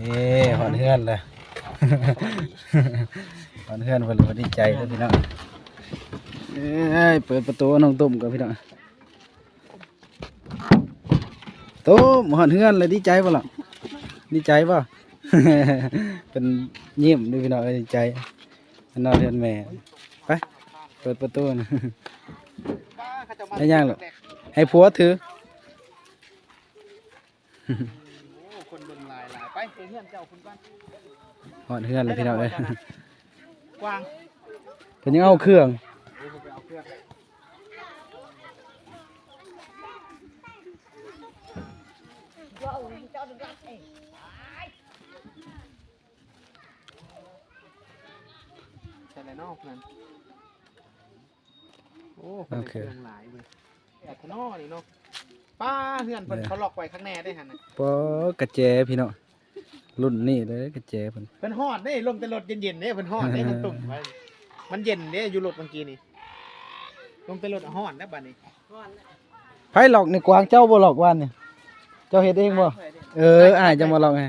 ເອີ ຮອດເຮືອນແລ້ວ ຮອດເຮືອນເພິ່ນລະດີໃຈເດີພີ່ນ້ອງ. ເອີຍ ເປີດປະຕູນ້ອງຕຸ້ມກ່ອນພີ່ນ້ອງ. ຕຸ້ມ ຮອດເຮືອນແລ້ວ ດີໃຈບໍ່ລະ? ດີໃຈບໍ່? ເພິ່ນຍິ້ມເດີພີ່ນ້ອງເອີຍ ດີໃຈ. ມານອນເຮືອນແມ່. ໄປ ເປີດປະຕູນະ. ໄດ້ຍັງລູກ? ໃຫ້ຜົວຖື. ໂອ້ ຄົນເບິ່ງຫຼາຍໆ ໄປ ໄປເຮືອນເຈົ້າພຸ້ນກ່ອນ. ຮອດເຮືອນແລ້ວພີ່ນ້ອງເອີຍ. ກວາງ ເພິ່ນຍັງເອົາເຄື່ອງ. ເອີ ເພິ່ນໄປເອົາເຄື່ອງ. ໃຊ່ແລ້ວເນາະເພື່ອນ. ໂອ້ ເພິ່ນໄດ້ເຄື່ອງຫຼາຍເວີຍ. ແອດທະນໍນີ້ເນາະ. ປ້າ ເຮືອນເພິ່ນເຂົາລັອກໄວ້ຂ້າງແນ່ເດ້ຫັ້ນນະ. ປໍ ກະແຈພີ່ນ້ອງ ລຸ້ນນີ້ເດ້ກະແຈເພິ່ນ. ເພິ່ນຮ້ອນເດ້ ລົງແຕ່ລົດເຢັນໆເດ້ ເພິ່ນຮ້ອນເດ້ນ້ອງຕຸ້ມ. ມັນເຢັນເດ້ ຢູ່ລົດເມື່ອກີ້ນີ້ ລົງແຕ່ລົດຮ້ອນແລ້ວບາດນີ້. ໃຜລັອກນີ້ ກວາງເຈົ້າບໍ່ລັອກວານນີ້? ເຈົ້າເຮັດເອງບໍ່? ເອີ ອ້າຍເຈົ້າມາລັອກໃຫ້.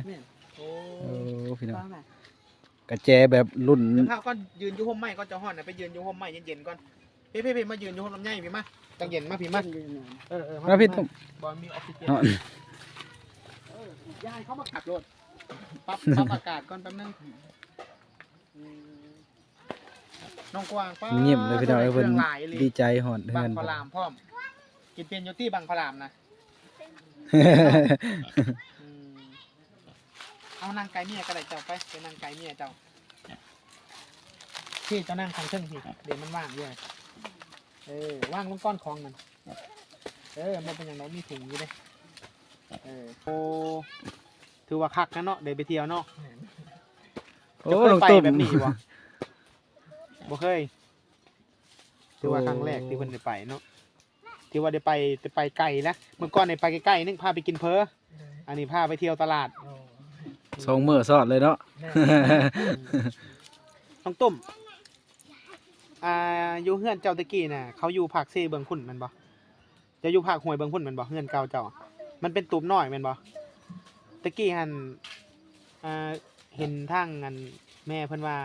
ໂອ້ ໂອ້ ພີ່ນ້ອງ ກະແຈແບບລຸ້ນ. ພາກ່ອນ ຢືນຢູ່ຮົ່ມໄມ້ກ່ອນ ເຈົ້າຮ້ອນນະ ໄປຢືນຢູ່ຮົ່ມໄມ້ເຢັນໆກ່ອນ. ພີ່ໆໆ ມາຢືນຢູ່ຮົ່ມລຳໄຍພີ່ມາ ຈັ່ງເຢັນ ມາພີ່ມາ. ເອີໆ ມາພີ່ຕຸ້ມ ບໍ່ມີອອກຊີເຈນ. ເອີ ຢ່າໃຫ້ເຂົາມາກັດໂລດ ປັບ ປັບອາກາດກ່ອນແປັບໜຶ່ງ. ອືມ ນ້ອງກວາງ ປ້າ ຍິ້ມເລີຍພີ່ນ້ອງເອີຍ ເພິ່ນດີໃຈຮອດເຮືອນ. ບັງຄະລາມພ້ອມ ກິນເປັນຢູ່ຕິບັງຄະລາມນະ? ອືມ ເອົານັ່ງໃກ້ເມຍກໍໄດ້ ເຈົ້າໄປ ໄປນັ່ງໃກ້ເມຍເຈົ້າ. ພີ່ ເຈົ້ານັ່ງຂ້າງເທິງພີ້ ດຽວມັນວ່າງຢູ່. ເອີ ວາງລົງກ່ອນຂອງນັ້ນ. ເອີ ບໍ່ເປັນຫຍັງດອກ ມີຖົງຢູ່ເດ້. ເອີ ໂອ້ ຖືວ່າຄັກນະເນາະ ໄດ້ໄປທ່ຽວເນາະ. ແມ່ນ. ໂອ້ ເຈົ້າເຄີຍໄປແບບນີ້ບໍ່? ບໍ່ເຄີຍ. ຖືວ່າຄັ້ງແລກທີ່ເພິ່ນໄດ້ໄປເນາະ. ຖືວ່າໄດ້ໄປ ໄດ້ໄປໄກນະ. ເມື່ອກ່ອນນີ້ໄປໃກ້ໆໜຶ່ງ ພາໄປກິນເຝີ. ໂດຍ. ອັນນີ້ພາໄປທ່ຽວຕະຫຼາດ. ໂອ້ ສອງມື້ຊ້ອນເລີຍເນາະ. ແມ່ນ. ນ້ອງຕຸ້ມ ອ່າ ຢູ່ເຮືອນເຈົ້າແຕ່ກີ້ນະ ເຂົາຢູ່ພາກເຊເບື້ອງພຸ້ນແມ່ນບໍ່? ເຈົ້າຢູ່ພາກຫ້ວຍເບື້ອງພຸ້ນແມ່ນບໍ່? ເຮືອນເກົ່າເຈົ້າ ມັນເປັນຕູບນ້ອຍແມ່ນບໍ່? ແຕ່ກີ້ຫັ້ນ ອ່າ ເຫັນທາງອັນແມ່ເພິ່ນວ່າ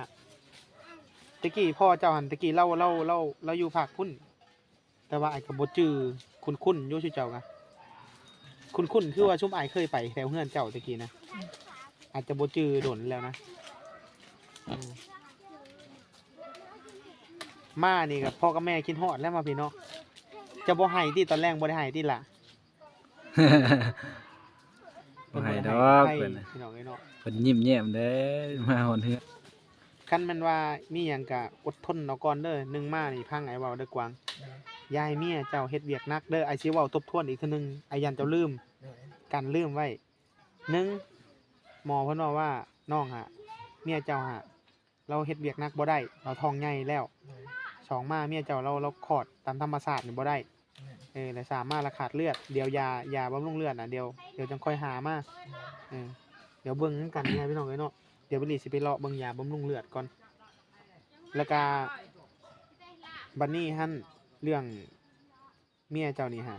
ແຕ່ກີ້ພໍ່ເຈົ້າຫັ້ນ ແຕ່ກີ້ລາວ ລາວ ລາວ ລາວຢູ່ພາກພຸ້ນ. ແຕ່ວ່າອ້າຍກໍບໍ່ຈື່ ຄຸ້ນໆຢູ່ ຊຸມເຈົ້າກະຄຸ້ນໆ ຄືວ່າຊຸມອ້າຍເຄີຍໄປແຖວເຮືອນເຈົ້າແຕ່ກີ້ນະ. ອືມ ອາດຈະບໍ່ຈື່ດົນແລ້ວນະ. ເອີ ມານີ້ກໍພໍ່ກັບແມ່ຄິດຮອດແລ້ວ ມາພີ້ເນາະ. ເຈົ້າບໍ່ໄຫ້ຕິ? ຕອນແລງບໍ່ໄດ້ໄຫ້ຕິລະ? ບໍ່ໄຫ້ດອກ ເພິ່ນ ພີ່ນ້ອງເອີຍເນາະ ເພິ່ນຍິ້ມແຍ້ມເດ້ ມາຮອດເຮືອນ. ຄັນແມ່ນວ່າມີຫຍັງກະອົດທົນເອົາກ່ອນເດີ. ໜຶ່ງມານີ້ ຟັງອ້າຍເວົ້າເດີກວາງ. ໂດຍ. ຢ່າໃຫ້ເມຍເຈົ້າເຮັດວຽກໜັກເດີ. ອ້າຍຊິເວົ້າທົບທວນອີກເທື່ອໜຶ່ງ ອ້າຍຢ້ານເຈົ້າລືມ. ໂດຍ. ກັນລືມໄວ້. ໜຶ່ງ ໝໍເພິ່ນເວົ້າວ່າ ນ້ອງຫະ ເມຍເຈົ້າຫະ ລາວເຮັດວຽກໜັກບໍ່ໄດ້ ລາວທ້ອງໃຫຍ່ແລ້ວ. ໂດຍ. ສອງມາ ເມຍເຈົ້າລາວ ລາວຄອດຕາມທຳມະຊາດນີ້ບໍ່ໄດ້. ແມ່ນ. ເອີ ແລະ ສາມມາລະຂາດເລືອດ. ດຽວຢາ ຢາບຳລຸງເລືອດນະ ດຽວ ດຽວຈັ່ງຄ່ອຍຫາມາ. ແມ່ນ. ເອີ ດຽວເບິ່ງນຳກັນ ພີ່ນ້ອງເອີຍເນາະ. ດຽວບິລລີຊິໄປເລາະເບິ່ງຢາບຳລຸງເລືອດກ່ອນ. ແລ້ວກະ ບັດນີ້ຫັ້ນ ເລື່ອງເມຍເຈົ້ານີ້ຫະ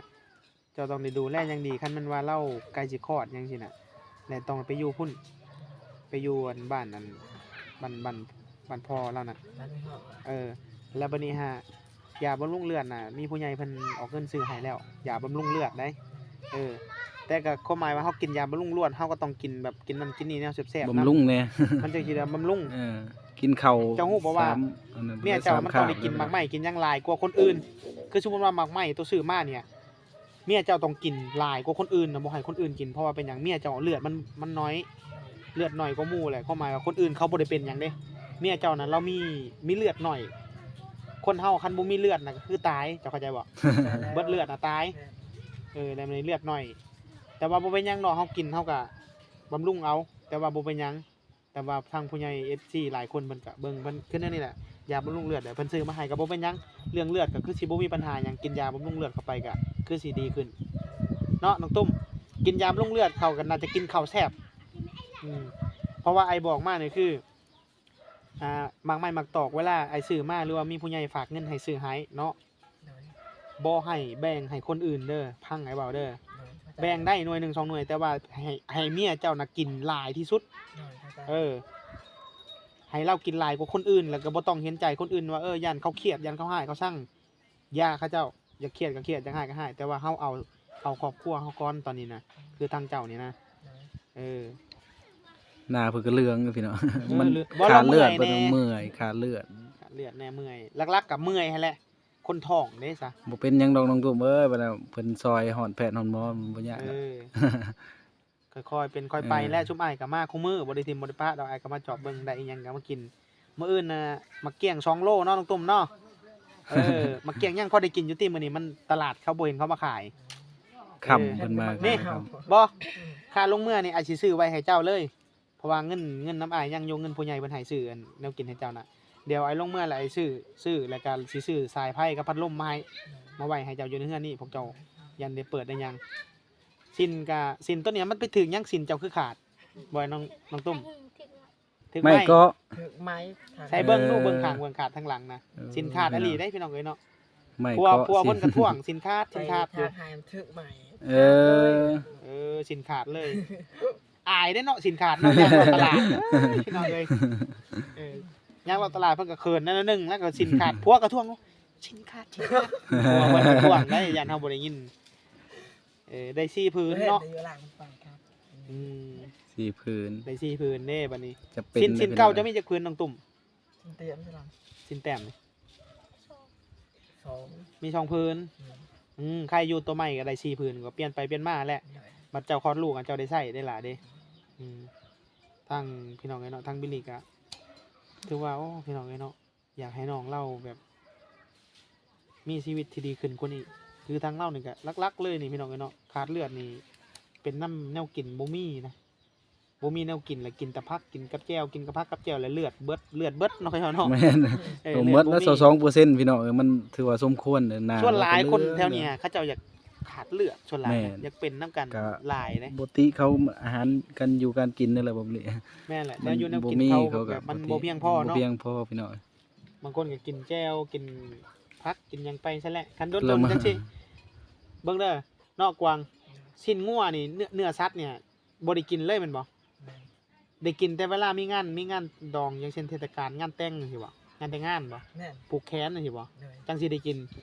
ເຈົ້າຕ້ອງໄດ້ດູແລຢ່າງດີ. ຄັນແມ່ນວ່າລາວໃກ້ຊິຄອດຫຍັງຊີ້ນະ ແລະ ຕ້ອງໄປຢູ່ພຸ້ນ ໄປຢູ່ອັນ ບ້ານອັນ ບ້ານ ບ້ານ ບ້ານພໍ່ລາວນະ. ເອີ ແລ້ວບັດນີ້ຫາ ຢາບຳລຸງເລືອດນະ ມີຜູ້ໃຫຍ່ເພິ່ນອອກເງິນຊື້ໃຫ້ແລ້ວ ຢາບຳລຸງເລືອດໃດ໋. ເອີ ແຕ່ກໍຄວາມໝາຍວ່າເຮົາກິນຢາບຳລຸງເລືອດ ເຮົາກໍຕ້ອງກິນແບບ ກິນນັ້ນກິນນີ້ແນວແຊບໆ ບຳລຸງແດ່ ມັນຈັ່ງຊິໄດ້ບຳລຸງ. ເອີ ກິນເຂົ້າ ເຈົ້າຮູ້ບໍ່ວ່າ ສາມ ອັນນັ້ນ ເມຍເຈົ້າມັນຕ້ອງໄດ້ກິນໝາກໄມ້ ກິນຫຍັງຫຼາຍກວ່າຄົນອື່ນ. ຄືສົມມຸດວ່າໝາກໄມ້ໂຕຊື້ມານີ້ ເມຍເຈົ້າຕ້ອງກິນຫຼາຍກວ່າຄົນອື່ນນະ ບໍ່ໃຫ້ຄົນອື່ນກິນ. ເພາະວ່າເປັນຫຍັງ? ເມຍເຈົ້າເລືອດມັນ ມັນນ້ອຍ ເລືອດໜ້ອຍກວ່າໝູ່ແຫຼະ. ຄວາມໝາຍວ່າຄົນອື່ນເຂົາບໍ່ໄດ້ເປັນຫຍັງເດ້ ເມຍເຈົ້ານັ້ນລາວມີ ມີເລືອດໜ້ອຍ. ຄົນເຮົາຄັນບໍ່ມີເລືອດນະກໍຄືຕາຍ ເຈົ້າເຂົ້າໃຈບໍ່? ເບິດເລືອດນະຕາຍ. ເອີ ແລ້ວມັນເລືອດໜ້ອຍ ແຕ່ວ່າບໍ່ເປັນຫຍັງດອກ ເຮົາກິນເຮົາກະບຳລຸງເອົາ ແຕ່ວ່າບໍ່ເປັນຫຍັງ. ແຕ່ວ່າທາງຜູ້ໃຫຍ່ ເອັຟຊີ ຫຼາຍຄົນເພິ່ນກະເບິ່ງ ເພິ່ນຄືແນວນີ້ແຫຼະ ຢາບຳລຸງເລືອດ ເພິ່ນຊື້ມາໃຫ້ກໍບໍ່ເປັນຫຍັງ. ເລື່ອງເລືອດກໍຄືຊິບໍ່ມີບັນຫາຫຍັງ ກິນຢາບຳລຸງເລືອດເຂົ້າໄປກໍຄືຊິດີຂຶ້ນເນາະນ້ອງຕຸ້ມ. ກິນຢາບຳລຸງເລືອດ ເຂົາກໍໜ້າຈະກິນເຂົ້າແຊບ. ອືມ ເພາະວ່າອ້າຍບອກມານີ້ຄື ອ່າ ໝາກໄມ້ໝາກຕອກ ເວລາອ້າຍຊື້ມາ ຫຼືວ່າມີຜູ້ໃຫຍ່ຝາກເງິນໃຫ້ຊື້ໃຫ້ເນາະ ໂດຍ ບໍ່ໃຫ້ແບ່ງໃຫ້ຄົນອື່ນເດີ ຟັງອ້າຍເວົ້າເດີ. ໂດຍ. ແບ່ງໄດ້ໜ່ວຍໜຶ່ງສອງໜ່ວຍ ແຕ່ວ່າໃຫ້ ໃຫ້ເມຍເຈົ້ານະກິນຫຼາຍທີ່ສຸດ. ໂດຍ ເຂົ້າໃຈ. ເອີ ໃຫ້ລາວກິນຫຼາຍກວ່າຄົນອື່ນ ແລ້ວກໍບໍ່ຕ້ອງເຫັນໃຈຄົນອື່ນວ່າ ເອີ ຢ້ານເຂົາຄຽດ ຢ້ານເຂົາຮ້າຍເຂົາຊັງ. ຢ່າ ເຂົາເຈົ້າຢາກຄຽດກໍຄຽດ ຢາກຮ້າຍກໍຮ້າຍ ແຕ່ວ່າເຮົາເອົາ ເອົາຄອບຄົວເຮົາກ່ອນຕອນນີ້ນະ ຄືທາງເຈົ້ານີ້ນະ. ໂດຍ. ເອີ ໜ້າເພິ່ນກໍເຫຼືອງຢູ່ພີ່ນ້ອງ ເອີ ມັນ ເຫຼືອງ ຂາດເລືອດ ບໍ່ ລະເມື່ອຍແດ່ ເພິ່ນເມື່ອຍ ຂາດເລືອດ ຂາດເລືອດແດ່ ເມື່ອຍ ຫຼັກໆກໍເມື່ອຍຫັ້ນແຫຼະ. ຄົນທ້ອງເດ້ຊະ. ບໍ່ເປັນຫຍັງດອກນ້ອງຕຸ້ມເອີຍ ບັດນັ້ນເພິ່ນຊ່ອຍຮອດແພດຮອດໝໍ ມັນບໍ່ຍາກດອກ. ເອີ ຄ່ອຍໆເປັນຄ່ອຍໄປແຫຼະ. ເອີ ຊຸມອ້າຍກໍມາຄູ່ມື້ ບໍ່ໄດ້ຖິ້ມບໍ່ໄດ້ປະດອກ. ອ້າຍກໍມາຈອບເບິ່ງ ໄດ້ອີ່ຫຍັງກໍມາກິນ. ມື້ອື່ນນະ ໝາກກ້ຽງສອງໂລເນາະນ້ອງຕຸ້ມເນາະ. ເອີ ໝາກກ້ຽງຍັງພໍໄດ້ກິນຢູ່ຕິ ມື້ນີ້ມັນຕະຫຼາດເຂົາບໍ່ເຫັນເຂົາມາຂາຍ. ຄ່ຳ ເອີ ເພິ່ນມາ ນີ້ ຄ່ຳ ບໍ່ ຄ່າລົງເມືອນີ້ ອ້າຍຊິຊື້ໄວ້ໃຫ້ເຈົ້າເລີຍ. ເພາະວ່າເງິນ ເງິນນຳອ້າຍຍັງຢູ່ ເງິນຜູ້ໃຫຍ່ເພິ່ນໃຫ້ຊື້ອັນແນວກິນໃຫ້ເຈົ້ານະ. ດຽວອ້າຍລົງເມືອແລ້ວ ອ້າຍຊື້ ຊື້ແລ້ວກໍຊິຊື້ສາຍໄຟກັບພັດລົມມາໃຫ້ ມາໄວ້ໃຫ້ເຈົ້າຢູ່ໃນເຮືອນນີ້. ພວກເຈົ້າຢ້ານໄດ້ເປີດໄດ້ຫຍັງ. ສິ້ນກະ ສິ້ນໂຕນີ້ມັນໄປຖືກຫຍັງ ສິ້ນເຈົ້າຄືຂາດ ບໍ່ນ້ອງ ນ້ອງຕຸ້ມ? ຖືກໄມ້ ໄມ້ເກາະ ຖືກໄມ້. ໃສ່ເບິ່ງດູ ເອີ ເບິ່ງຂ້າງເບິ່ງຂາດທາງຫຼັງນະ. ເອີ ສິ້ນຂາດອີ່ຫຼີ ພີ່ນ້ອງ ເດ້ພີ່ນ້ອງເອີຍເນາະ. ໄມ້ ຜົວ ເກາະ ຜົວເພິ່ນກໍທ້ວງ ສິ້ນຂາດ ສິ້ນຂາດຢູ່ ທາງໃຫ້ມັນຖືກໄມ້. ເອີ ເອີ ສິ້ນຂາດເລີຍ. ອາຍເດ້ເນາະ ສິ້ນຂາດເນາະ ຍ່າງເລາະຕະຫຼາດ. ເອີຍ ພີ່ນ້ອງເອີຍ ເອີ ຍ່າງເລາະຕະຫຼາດເພິ່ນກໍເຂີນແນວໜຶ່ງ ແລ້ວກໍສິ້ນຂາດ ຜົວກໍທ້ວງ ສິ້ນຂາດ ສິ້ນຂາດ. ຜົວເພິ່ນກໍທ້ວງໄດ໋ ຢ້ານເຮົາບໍ່ໄດ້ຍິນ. ເອີ ໄດ້ສີ່ຜືນເນາະ. ຢູ່ຫຼັງໄປຄັບ. ອືມ ສີ່ຜືນ ໄດ້ສີ່ຜືນເດ້ບັດນີ້. ຈະເປັນ ສິ້ນ ສິ້ນເກົ່າເຈົ້າມີຈັກຜືນນ້ອງຕຸ້ມ? ສິ້ນແຕ້ມ ສິ້ນແຕ້ມ ສອງ ມີສອງຜືນ. ອືມ ອືມ ໃຄຢູ່ ໂຕໃໝ່ກໍໄດ້ສີ່ຜືນ ກໍປ່ຽນໄປປ່ຽນມາແຫຼະ. ໂດຍ. ບັດເຈົ້າຄອດລູກ ເຈົ້າໄດ້ໃຊ້ໄດ້ຫຼາຍເດ້. ອືມ ທາງ ພີ່ນ້ອງເອີຍເນາະ ທາງບິລລີກໍຖືວ່າ ໂອ້ ພີ່ນ້ອງເອີຍເນາະ ຢາກໃຫ້ນ້ອງລາວແບບມີຊີວິດທີ່ດີຂຶ້ນກວ່ານີ້. ຄືທາງລາວນີ້ກໍຫຼັກໆເລີຍນີ້ ພີ່ນ້ອງເອີຍເນາະ ຂາດເລືອດນີ້ເປັນນຳແນວກິນບໍ່ມີນະ. ບໍ່ມີແນວກິນ ແລ້ວກິນແຕ່ຜັກ ກິນກັບແຈ່ວ ກິນກັບຜັກກັບແຈ່ວ ແລ້ວເລືອດເບິດ ເລືອດເບິດເນາະ ເຂົາເຈົ້າເນາະ. ແມ່ນ. ເອີ ເລືອດບໍ່ມີ. ເລືອດເບິດ ຊາວສອງເປີເຊັນ ພີ່ນ້ອງເອີຍ ມັນຖືວ່າສົມຄວນເດີນະ. ສ່ວນຫຼາຍຄົນແຖວນີ້ ເລືອດເບິດ ເຂົາເຈົ້າຢາກຂາດເລືອດ ສ່ວນຫຼາຍ ແມ່ນ ຢາກເປັນນຳກັນ ກໍຫຼາຍເດ້. ປົກກະຕິເຂົາອາຫານການຢູ່ການກິນນີ້ແຫຼະ ບໍ່ເລີຍ. ແມ່ນແຫຼະ ແນວຢູ່ແນວກິນເຂົາ ເຂົາກໍແບບມັນບໍ່ພຽງພໍເນາະ ບໍ່ພຽງພໍ ພີ່ນ້ອງ. ບາງຄົນກໍກິນແຈ່ວ ກິນຜັກ ກິນຫຍັງໄປຊັ້ນແຫຼະ. ຄັນດົນໆຈັ່ງຊີ້ ເບິ່ງເດີເນາະກວາງ ຊີ້ນງົວນີ້ ເນື້ອ ເນື້ອສັດນີ້ ບໍ່ໄດ້ກິນເລີຍແມ່ນບໍ່? ແມ່ນ. ໄດ້ກິນແຕ່ເວລາມີງານ ມີງານດອງ ຢ່າງເຊັ່ນເທດສະການ ງານແຕ່ງຈັ່ງຊີ້ບໍ່? ງານແຕ່ງງານບໍ່? ແມ່ນ. ຜູກແຂນຈັ່ງຊີ້ບໍ່? ໂດຍ. ຈັ່ງຊິໄດ້ກິນ.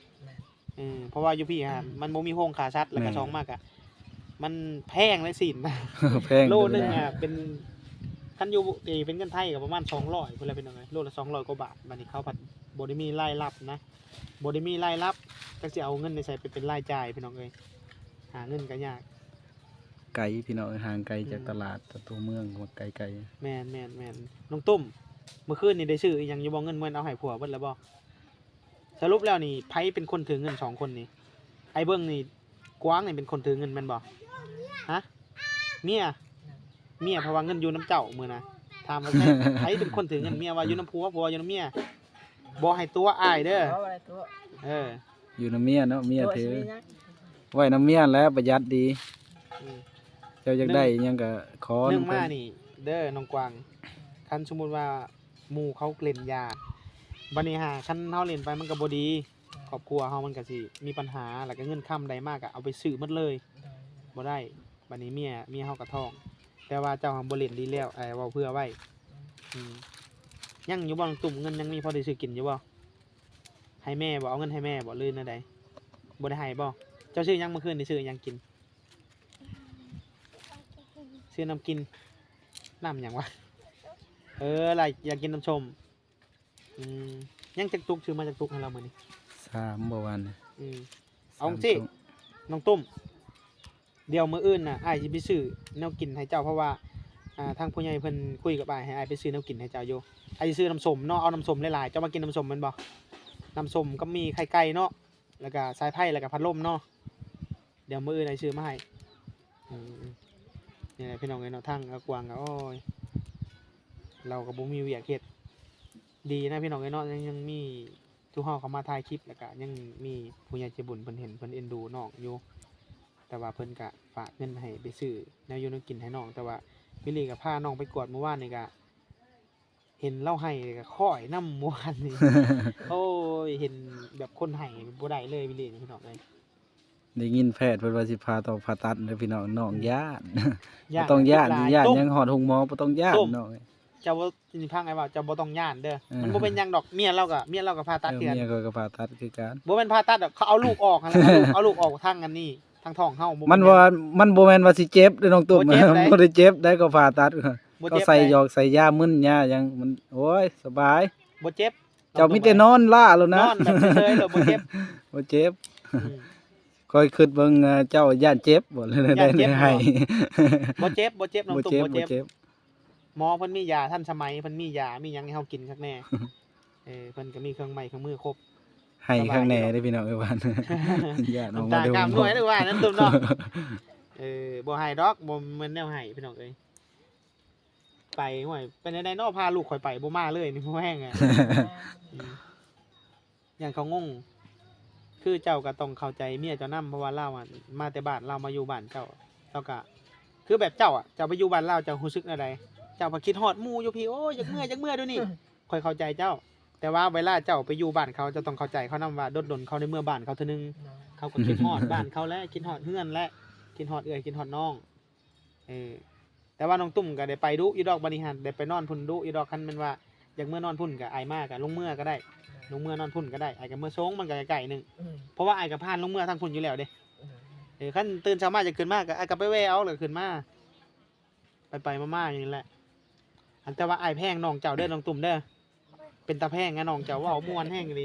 ແມ່ນ. ເອີ ເພາະວ່າຢູ່ພີ້ຫັ້ນ ອືມ ມັນບໍ່ມີໂຮງຂ້າສັດ ແລ້ວກໍ ແມ່ນ ສອງມາກະ ມັນແພງເດ້ຊີ້ນນະ. ແພງ ໂລໜຶ່ງ ໂລໜຶ່ງ ອະ ເປັນ ຄັນຢູ່ຕີເປັນເງິນໄທກໍປະມານສອງຮ້ອຍພຸ້ນແຫຼະ ພີ່ນ້ອງເອີຍ ໂລລະສອງຮ້ອຍກວ່າບາດ. ບັດນີ້ເຂົາພັດບໍ່ໄດ້ມີລາຍຮັບນະ ບໍ່ໄດ້ມີລາຍຮັບ ຈັກຊິເອົາເງິນໃນໃສໄປເປັນລາຍຈ່າຍ ພີ່ນ້ອງເອີຍ. ຫາເງິນກໍຍາກ. ໄກພີ່ນ້ອງເອີຍ ຫ່າງໄກຈາກ ອືມ ຕະຫຼາດ ຕົວເມືອງ ໄກໆ. ແມ່ນໆໆ. ນ້ອງຕຸ້ມ ມື້ຄືນນີ້ໄດ້ຊື້ອີ່ຫຍັງຢູ່ບໍ່? ເງິນແມ່ນເອົາໃຫ້ຜົວເບິດແລ້ວບໍ່? ສະຫຼຸບແລ້ວນີ້ ໃຜເປັນຄົນຖືເງິນສອງຄົນນີ້? ໄອ້ເບິ່ງນີ້ ກວາງນີ້ເປັນຄົນຖືເງິນແມ່ນບໍ່? ຮະ? ເມຍ? ເມຍ ເພາະວ່າເງິນຢູ່ນຳເຈົ້າມື້ນະ. ຖາມວ່າໃຜ ໃຜເປັນຄົນຖືເງິນ? ເມຍວ່າຢູ່ນຳຜົວ ຜົວວ່າຢູ່ນຳເມຍ. ບໍ່ໃຫ້ຕົວະອ້າຍເດີ. ບໍ່ ບໍ່ໄດ້ຕົວະ. ເອີ ຢູ່ນຳເມຍເນາະ ເມຍຖື. ຕົວະຊິມີຫຍັງ? ໄວ້ນຳເມຍແຫຼະ ປະຢັດດີ. ອືມ ເຈົ້າຢາກໄດ້ຫຍັງກໍຂໍນຳ ໜຶ່ງມານີ້ເດີນ້ອງກວາງ ຄັນສົມມຸດວ່າ ໝູ່ເຂົາເລ່ນຢາ ບັດນີ້ຫາ ຄັນເຮົາເລ່ນໄປມັນກໍບໍ່ດີ ຄອບຄົວເຮົາມັນກໍຊິມີບັນຫາ ແລ້ວກໍເງິນຄຳໃດມາກໍເອົາໄປຊື້ໝົດເລີຍ ໂດຍ ບໍ່ໄດ້. ບັດນີ້ເມຍ ເມຍເຮົາກໍທ້ອງ ແຕ່ວ່າເຈົ້າຫັ້ນບໍ່ເລ່ນດີແລ້ວ ອ້າຍເວົ້າເຜື່ອໄວ້. ອືມ ຍັງຢູ່ບໍ່ ຕຸ້ມ ເງິນຍັງມີພໍໄດ້ຊື້ກິນຢູ່ບໍ່? ໃຫ້ແມ່ບໍ່? ເອົາເງິນໃຫ້ແມ່ບໍ່ ຫຼືແນວໃດ? ບໍ່ໄດ້ໃຫ້ບໍ່? ເຈົ້າຊື້ຫຍັງ ມື້ຄືນນີ້ຊື້ຫຍັງກິນ? ຊື້ນ້ຳກິນ ນ້ຳຫຍັງວະ? ເອີ ລະຢາກກິນນ້ຳສົ້ມ. ອືມ ຍັງຈັກຕຸກ ຊື້ມາຈັກຕຸກໃຫ້ລາວມື້ນີ້? ສາມ ບໍ່ວານນີ້. ອືມ ເອົາຈັ່ງຊີ້ ສາມ ຕຸກ ນ້ອງຕຸ້ມ ດຽວມື້ອື່ນນະ ອ້າຍຊິໄປຊື້ແນວກິນໃຫ້ເຈົ້າ ເພາະວ່າ ອ່າ ທາງຜູ້ໃຫຍ່ເພິ່ນຄຸຍກັບອ້າຍ ໃຫ້ອ້າຍໄປຊື້ແນວກິນໃຫ້ເຈົ້າຢູ່. ອ້າຍຊິຊື້ນ້ຳສົ້ມເນາະ ເອົານ້ຳສົ້ມຫຼາຍໆ. ເຈົ້າມັກກິນນ້ຳສົ້ມແມ່ນບໍ່? ນ້ຳສົ້ມກັບໝີ່ໄຂ່ໄກ່ເນາະ ແລ້ວກະສາຍໄຟ ແລ້ວກະພັດລົມເນາະ. ດຽວມື້ອື່ນອ້າຍຊື້ມາໃຫ້. ອືມ ນີ້ແຫຼະພີ່ນ້ອງເອີຍເນາະ ທາງອາກວາງກໍ ໂອ້ຍ ລາວກໍບໍ່ມີວຽກເຮັດ. ດີນະພີ່ນ້ອງເອີຍເນາະ ຍັງ ຍັງມີ ທຸກເຮົາເຂົ້າມາຖ່າຍຄລິບ ແລ້ວກະຍັງມີຜູ້ໃຫຍ່ໃຈບຸນເພິ່ນເຫັນ ເພິ່ນເອັນດູນ້ອງຢູ່ ແຕ່ວ່າເພິ່ນກະຝາກເງິນໃຫ້ໄປຊື້ແນວຢູ່ແນວກິນໃຫ້ນ້ອງ. ແຕ່ວ່າວິລລີກໍພານ້ອງໄປກວດມື້ວານນີ້ກະ ເຫັນລາວໄຫ້ກໍຄ້ອຍນຳມື້ວານນີ້. ໂອ້ຍ ເຫັນແບບຄົນໄຫ້ບໍ່ໄດ້ເລີຍວິລລີນີ້ ພີ່ນ້ອງເອີຍ. ໄດ້ຍິນແພດເພິ່ນວ່າຊິຜ່າ ຕ້ອງຜ່າຕັດເດີພີ່ນ້ອງ ນ້ອງ ອືມ ຢ້ານ. ຢ້ານ ບໍ່ຕ້ອງຢ້ານ ຢ້ານຫຍັງ ຮອດໂຮງໝໍບໍ່ຕ້ອງຢ້ານ ຕຸ້ມ ນ້ອງເອີຍ. ເຈົ້າບໍ່ ຊິຟັງອ້າຍເວົ້າ ເຈົ້າບໍ່ຕ້ອງຢ້ານເດີ ເອີ ມັນບໍ່ເປັນຫຍັງດອກ ເມຍລາວກໍ ເມຍລາວກໍຜ່າຕັດ ເອີ ຄືກັນ ເມຍຂ້ອຍກໍຜ່າຕັດຄືກັນ. ບໍ່ແມ່ນຜ່າຕັດດອກ ເຂົາເອົາລູກອອກຫັ້ນແຫຼະ ເອົາລູກ ເອົາລູກອອກທາງອັນນີ້ ທາງທ້ອງເຮົາ ມັນບໍ່ ມັນບໍ່ແມ່ນວ່າຊິເຈັບເດ້ນ້ອງຕຸ້ມ ບໍ່ເຈັບໃດ ບໍ່ໄດ້ເຈັບໃດ ກໍຜ່າຕັດ ບໍ່ເຈັບໃດ ກໍໃສ່ຢອກໃສ່ຢາມຶນຢາຫຍັງ ມັນ ໂອ້ຍ ສະບາຍ ບໍ່ເຈັບ. ເຈົ້າມີແຕ່ນອນລ້າໂລດນະ ນອນແບບເຊີຍໆໂລດ ບໍ່ເຈັບ ບໍ່ເຈັບ. ອືມ ຂ້ອຍຄິດເບິ່ງ ເອີ ເຈົ້າຢ້ານເຈັບບໍ່ ຢ້ານເຈັບ ໄດ້ໃຫ້ ບໍ່ເຈັບ ບໍ່ເຈັບ ນ້ອງຕຸ້ມ ບໍ່ເຈັບ ບໍ່ເຈັບ ບໍ່ເຈັບ. ໝໍເພິ່ນມີຢາທັນສະໄໝ ເພິ່ນມີຢາມີຫຍັງໃຫ້ເຮົາກິນຄັກແນ່. ເອີ ເພິ່ນກໍມີເຄື່ອງໄມ້ເຄື່ອງມືຄົບ ໃຫ້ຄັກແນ່ເດ້ພີ່ນ້ອງເອີຍ ຫວານ ຢ້ານອອກມາແຕ່ຫ້ອງໝໍ ນ້ຳຕາກ້າມໜ່ວຍເດ້ ຫວານ ນ້ຳຕຸ້ມເນາະ. ເອີ ບໍ່ໃຫ້ດອກ ບໍ່ແມ່ນແນວໃຫ້ພີ່ນ້ອງເອີຍ. ໄປ ໂອ້ຍ ເປັນຈັ່ງໃດເນາະ ພາລູກຂ້ອຍໄປ ບໍ່ມາເລີຍນີ້ ບໍ່ແຮງອະ. ອືມ ຢ້ານເຂົາງົງ ຄືເຈົ້າກໍຕ້ອງເຂົ້າໃຈເມຍເຈົ້ານຳ ເພາະວ່າລາວອະ ມາແຕ່ບ້ານ ລາວມາຢູ່ບ້ານເຈົ້າ ລາວກໍ ຄືແບບເຈົ້າອະ ເຈົ້າໄປຢູ່ບ້ານລາວ ເຈົ້າຮູ້ສຶກແນວໃດ? ເຈົ້າກໍຄິດຮອດໝູ່ຢູ່ພີ້ ໂອ້ຍ ຢາກເມືອ ຢາກເມືອ ດຽວນີ້ ຂ້ອຍເຂົ້າໃຈເຈົ້າ. ແຕ່ວ່າເວລາເຈົ້າໄປຢູ່ບ້ານເຂົາ ເຈົ້າຕ້ອງເຂົ້າໃຈເຂົານຳວ່າ ດົນໆ ເຂົາໄດ້ເມືອບ້ານເຂົາເທື່ອໜຶ່ງ ເຂົາກໍຄິດຮອດບ້ານເຂົາແຫຼະ ຄິດຮອດເຮືອນແຫຼະ ຄິດຮອດເອື້ອຍ ຄິດຮອດນ້ອງ. ເອີ ແຕ່ວ່ານ້ອງຕຸ້ມກໍໄດ້ໄປດຸຢູ່ດອກ ບັດນີ້ຫັ້ນ ໄດ້ໄປນອນພຸ້ນດຸຢູ່ດອກ. ຄັນແມ່ນວ່າຢາກເມືອນອນພຸ້ນກໍ ອ້າຍມາກໍລົງເມືອກໍໄດ້ ລົງເມືອນອນພຸ້ນກໍໄດ້ ອ້າຍກໍເມືອສົ່ງ ມັນກໍໃກ້ໆໜຶ່ງ ເພາະວ່າອ້າຍກໍຜ່ານລົງເມືອທາງພຸ້ນຢູ່ແລ້ວເດ້. ເອີ ຄັນຕື່ນເຊົ້າມາຈະຂຶ້ນມາກໍ ອ້າຍກໍໄປແວ່ເອົາ ແລ້ວຂຶ້ນມາ ໄປໆມາໆຢູ່ນີ້ແຫຼະ. ອັນ ແຕ່ວ່າອ້າຍແພງນ້ອງເຈົ້າເດີ ນ້ອງຕຸ້ມເດີ. ເປັນຕາແພງອະ ນ້ອງເຈົ້າເວົ້າມ່ວນແຮງອີ່ຫຼີ.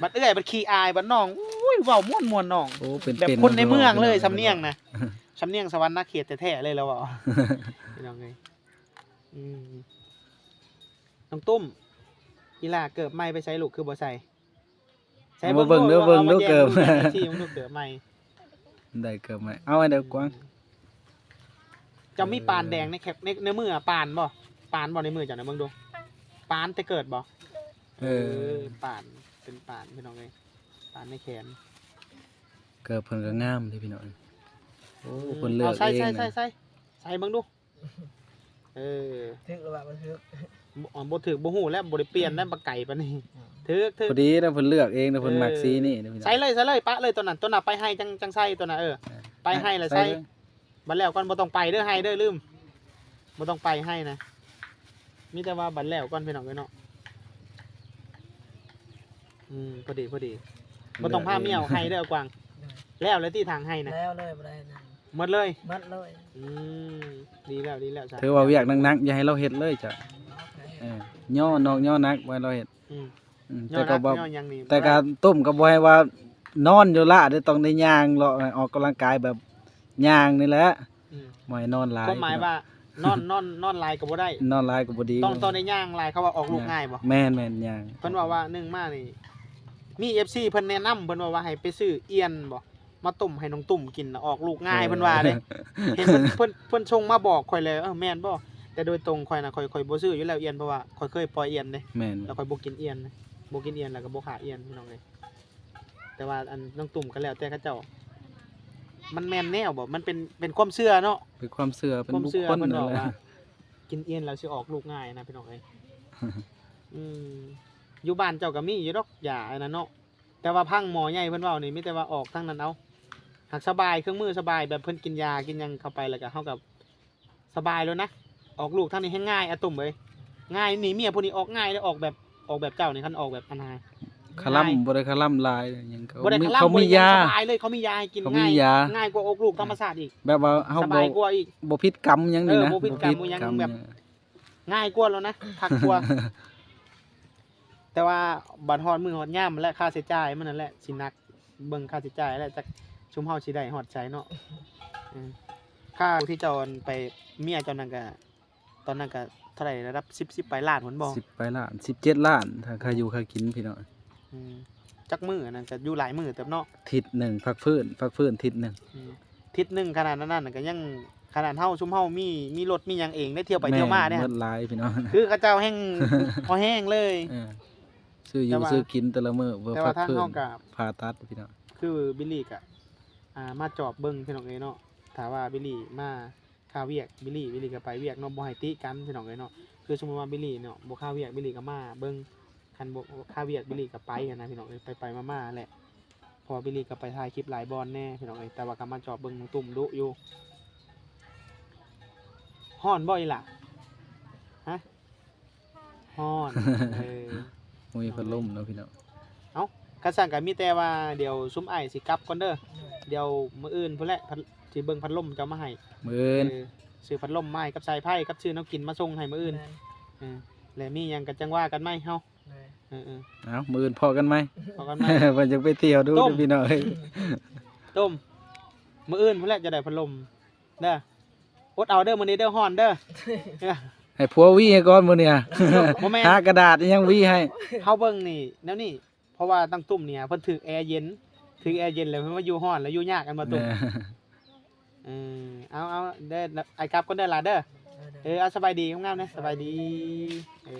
ບັດເອື້ອຍບັດຂີ້ອາຍ ບັດນ້ອງ ໂອ້ຍ ເວົ້າມ່ວນໆ ນ້ອງ. ໂອ້ ເປັນ ແບບ ເປັນ ຄົນໃນເມືອງເລີຍ ເປັນ ສຳນຽງນະ ສຳນຽງສະຫວັນນະເຂດແທ້ໆເລີຍລາວເວົ້າ ພີ່ນ້ອງເອີຍ. ອືມ ນ້ອງຕຸ້ມ ອີ່ຫຼ້າເກີບໃໝ່ໄປໃສລູກ ຄືບໍ່ໃສ່? ໃສ່ ເອົາມາເບິ່ງເດີ ເບິ່ງດູ ເບິ່ງດູ ເກີບ ເບິ່ງດູ ເບິ່ງດູ ເກີບໃໝ່ ໄດ້ເກີບໃໝ່ ເອົາໃຫ້ໄດ້ກວາງ. ເຈົ້າມີປານແດງໃນແຄບ ໃນ ໃນມືອະ ປານບໍ່? ປານບໍ່ໃນມືເຈົ້ານະ ເບິ່ງດູ ປານແຕ່ເກີດບໍ່? ເອີ ເອີ ປານ ເປັນປານພີ່ນ້ອງເອີຍ ປານໃນແຂນ. ເກີບເພິ່ນກໍງາມເດ້ພີ່ນ້ອງ ໂອ້ ອືມ ເພິ່ນເລືອກເອງ ເອົາໃສ່ ໃສ່ ໃສ່ ໃສ່ ໃສ່ເບິ່ງດູ. ເອີ ຖືກຫຼືວ່າບໍ່ຖືກ? ບໍ່ ບໍ່ຖືກບໍ່ຮູ້ແລ້ວ ບໍ່ໄດ້ປ່ຽນໄດ້ ອືມ ບັກໄກ່ປານນີ້. ອືມ ຖືກ ຖືກ ພໍດີນະ ເພິ່ນເລືອກເອງນະ ເພິ່ນມັກ ເອີ ສີນີ້ນະພີ່ນ້ອງ. ໃສ່ເລີຍ ໃສ່ເລີຍ ປະເລີຍ ຕົວນັ້ນ ຕົວນັ້ນໄປໄຮ່ຈັ່ງ ຈັ່ງໃສ່ຕົວນັ້ນ. ເອີ ເອີ ໄປໄຮ່ລະໃສ່ ໃສ່ເລີຍ ບັດແລ້ວກ່ອນ ບໍ່ຕ້ອງໄປເດີໄຮ່ເດີ ລືມ ບໍ່ຕ້ອງໄປໄຮ່ນະ ມີແຕ່ວ່າບັດແລ້ວກ່ອນພີ່ນ້ອງເອີຍເນາະ. ອືມ ພໍດີ ພໍດີ ບໍ່ຕ້ອງພາເມຍອອກໄຮ່ເດີ ເອົາກວາງ. ໂດຍ ແລ້ວແລ້ວຕິທາງໄຮ່ນະ? ແລ້ວເລີຍ ບໍ່ໄດ້ນັ້ນ ໝົດເລີຍ? ໝົດເລີຍ. ອືມ ດີແລ້ວ ດີແລ້ວຊະ ຖືວ່າວຽກໜັກໆ ຢ່າໃຫ້ລາວເຮັດເລີຍເຈົ້າ. ໂອເຄ ເອີ ຍໍນອກຍໍໜັກ ບໍ່ໃຫ້ລາວເຮັດ. ອືມ ອືມ ຍໍ ແຕ່ກໍບໍ່ ໜັກຍໍຫຍັງນີ້ ແຕ່ກໍ ບໍ່ ຕຸ້ມກໍບໍ່ໃຫ້ວ່ານອນຢູ່ລະເດ້ ຕ້ອງໄດ້ຍ່າງເລາະ ອອກກຳລັງກາຍແບບຍ່າງນີ້ແຫຼະ. ອືມ ບໍ່ໃຫ້ນອນຫຼາຍ ຄວາມໝາຍວ່າ ນອນ ນອນ ນອນຫຼາຍກໍບໍ່ໄດ້ ນອນຫຼາຍກໍບໍ່ດີ ຕ້ອງ ຕ້ອງໄດ້ຍ່າງຫຼາຍ. ເຂົາວ່າອອກລູກງ່າຍບໍ່? ແມ່ນໆ ຍ່າງ ເພິ່ນເວົ້າວ່າໜຶ່ງມານີ້ ມີເອັຟຊີເພິ່ນແນະນຳ ເພິ່ນເວົ້າວ່າໃຫ້ໄປຊື້ອ່ຽນບໍ່ ມາຕົ້ມໃຫ້ນ້ອງຕຸ້ມກິນນະ ອອກລູກງ່າຍ ເອີ ເພິ່ນວ່າເດ້. ເຫັນເພິ່ນ ເພິ່ນ ເພິ່ນສົ່ງມາບອກຂ້ອຍແລ້ວ. ເອີ ແມ່ນບໍ່? ແຕ່ໂດຍຕົງຂ້ອຍນະ ຂ້ອຍ ຂ້ອຍບໍ່ຊື້ຢູ່ແລ້ວອ່ຽນ ເພາະວ່າຂ້ອຍເຄີຍປ່ອຍອ່ຽນເດ້. ແມ່ນ ແລ້ວຂ້ອຍບໍ່ກິນອ່ຽນ ບໍ່ກິນອ່ຽນ ແລ້ວກໍບໍ່ຂ້າອ່ຽນ ພີ່ນ້ອງເອີຍ. ແຕ່ວ່າອັນນ້ອງຕຸ້ມກໍແລ້ວແຕ່ເຂົາເຈົ້າ ມັນແມ່ນແນວບໍ່? ມັນເປັນ ເປັນຄວາມເຊື່ອເນາະ ເປັນຄວາມເຊື່ອ ເປັນບຸກຄົນນັ້ນແຫຼະ. ເພິ່ນເວົ້າວ່າກິນອ່ຽນແລ້ວຊິອອກລູກງ່າຍນະ ພີ່ນ້ອງເອີຍ. ອືມ ຢູ່ບ້ານເຈົ້າກໍມີຢູ່ດອກຢາອັນນັ້ນເນາະ ແຕ່ວ່າພັງໝໍໃຫຍ່ເພິ່ນເວົ້ານີ້ ມີແຕ່ວ່າອອກທາງນັ້ນເອົາ ຫາກສະບາຍ ເຄື່ອງມືສະບາຍ ແບບເພິ່ນກິນຢາກິນຫຍັງເຂົ້າໄປ ແລ້ວກໍເຮົາກໍ ສະບາຍໂລດນະ. ອອກລູກທາງນີ້ແຮ່ງງ່າຍ ອາຕຸ້ມເອີຍ ງ່າຍນີ້. ເມຍຜູ້ນີ້ອອກງ່າຍເດ້ ອອກແບບ ອອກແບບເຈົ້ານີ້ ຄັນອອກແບບອັນນ່າ ຄະລຳ ງ່າຍ ບໍ່ໄດ້ຄະລຳຫຼາຍຫຍັງ ເຂົາມີ ເຂົາມີຢາ ສະບາຍເລີຍ ເຂົາມີຢາໃຫ້ກິນ ເຂົາມີຢາ ງ່າຍ ງ່າຍກວ່າອອກລູກທຳມະຊາດອີກ. ແບບວ່າເຮົາ ສະບາຍກວ່າອີກ ບໍ່ຜິດກຳຫຍັງນີ້ນະ ເອີ ບໍ່ຜິດກຳຫຍັງ ແບບງ່າຍກວ່າໂລດນະ ຄັກກວ່າ. ແຕ່ວ່າບັດຮອດມື້ຮອດຍາມແຫຼະ ຄ່າໃຊ້ຈ່າຍມັນນັ້ນແຫຼະຊິໜັກ ເບິ່ງຄ່າໃຊ້ຈ່າຍແຫຼະ ຈັກຊຸມເຮົາຊິໄດ້ຮອດໃສເນາະ. ເອີ ຄ່າທີ່ເຈົ້າອັນໄປ ເມຍເຈົ້ານັ້ນກະ ຕອນນັ້ນກະເທົ່າໃດ ລະດັບສິບ ສິບປາຍລ້ານພຸ້ນບໍ່? ສິບປາຍລ້ານ ສິບເຈັດລ້ານ ຄ່າ ຄ່າຢູ່ຄ່າກິນພີ່ນ້ອງ. ອືມ ຈັກມື້ ອັນນັ້ນກະຢູ່ຫຼາຍມື້ເຕີບເນາະ. ທິດໜຶ່ງພັກຟື້ນ ພັກຟື້ນທິດໜຶ່ງ. ອືມ ທິດໜຶ່ງຂະໜາດນັ້ນນະ ກໍຍັງ ຂະໜາດເຮົາ ຊຸມເຮົາມີ ມີລົດມີຫຍັງເອງໄດ້ ທ່ຽວໄປທ່ຽວມາເດ້ ໝົດຫຼາຍພີ່ນ້ອງ ຄືເຂົາເຈົ້າແຮ່ງພໍແຮງເລີຍ. ເອີ ຊື້ຢູ່ຊື້ກິນແຕ່ລະມື້ ເພື່ອພັກຟື້ນ ຜ່າຕັດພີ່ນ້ອງ. ຄືບິລລີກະ ອ່າ ມາຈອບເບິ່ງພີ່ນ້ອງເອີຍເນາະ ຖ້າວ່າບິລລີມາຄາວຽກ ບິລລີ ບິລລີກໍໄປວຽກເນາະ ບໍ່ໃຫ້ຕິກັນພີ່ນ້ອງເອີຍເນາະ. ຄືສົມມຸດວ່າບິລລີເນາະ ບໍ່ຄາວຽກ ບິລລີກໍມາເບິ່ງ ຄັນບໍ່ຄາວຽກ ບິລລີກໍໄປຫັ້ນນະພີ່ນ້ອງເອີຍ ໄປໆມາໆແຫຼະ. ເພາະວ່າບິລລີກໍໄປຖ່າຍຄລິບຫຼາຍບ່ອນແດ່ພີ່ນ້ອງເອີຍ ແຕ່ວ່າກໍມາຈອບເບິ່ງນ້ອງຕຸ້ມດຸຢູ່. ຮ້ອນບໍ່ອີ່ຫຼ້າ? ຮະ? ຮ້ອນ ເອີ ບໍ່ມີພັດລົມເນາະພີ່ນ້ອງ. ເອົ້າ ຄັນຊັ້ນກໍມີແຕ່ວ່າດຽວຊຸມອ້າຍຊິກັບກ່ອນເດີ ໂດຍ ດຽວມື້ອື່ນພຸ້ນແຫຼະ ພັດ ຊິເບິ່ງພັດລົມເຈົ້າມາໃຫ້ ມື້ອື່ນ ເອີ ຊື້ພັດລົມມາໃຫ້ກັບສາຍໄຟ ກັບຊື້ແນວກິນມາສົ່ງໃຫ້ມື້ອື່ນ ແມ່ນ ເອີ ແລະມີຫຍັງກໍຈັ່ງວ່າກັນໃໝ່ເຮົາ ໂດຍ ເອີໆ ເອົ້າ ມື້ອື່ນພໍ້ກັນໃໝ່ ພໍ້ກັນໃໝ່ ເພິ່ນຈະໄປທ່ຽວດູ ໂດຍ ພີ່ນ້ອງເອີຍ. ຕຸ້ມ ມື້ອື່ນພຸ້ນແຫຼະຈະໄດ້ພັດລົມເດີ ອົດເອົາເດີ ມື້ນີ້ເດີ ຮ້ອນເດີ ໃຫ້ຜົວຫວີໃຫ້ກ່ອນມື້ນີ້ ບໍ່ແມ່ນ ຫາກະດາດອີ່ຫຍັງຫວີໃຫ້ ເຮົາເບິ່ງນີ້ ແນວນີ້ ເພາະວ່ານ້ອງຕຸ້ມນີ້ເພິ່ນຖືກແອເຢັນ ຖືກແອເຢັນແລ້ວເພິ່ນວ່າຢູ່ຮ້ອນແລ້ວຢູ່ຍາກ ແມ່ນບໍ່ຕຸ້ມ? ເອີ ເອົາ ເອົາເດີ ອ້າຍກັບກ່ອນເດີຫຼ້າເດີ ເອີ ເອີ ເອົາ ສະບາຍດີງາມໆເດີ ສະບາຍດີ ເອີ.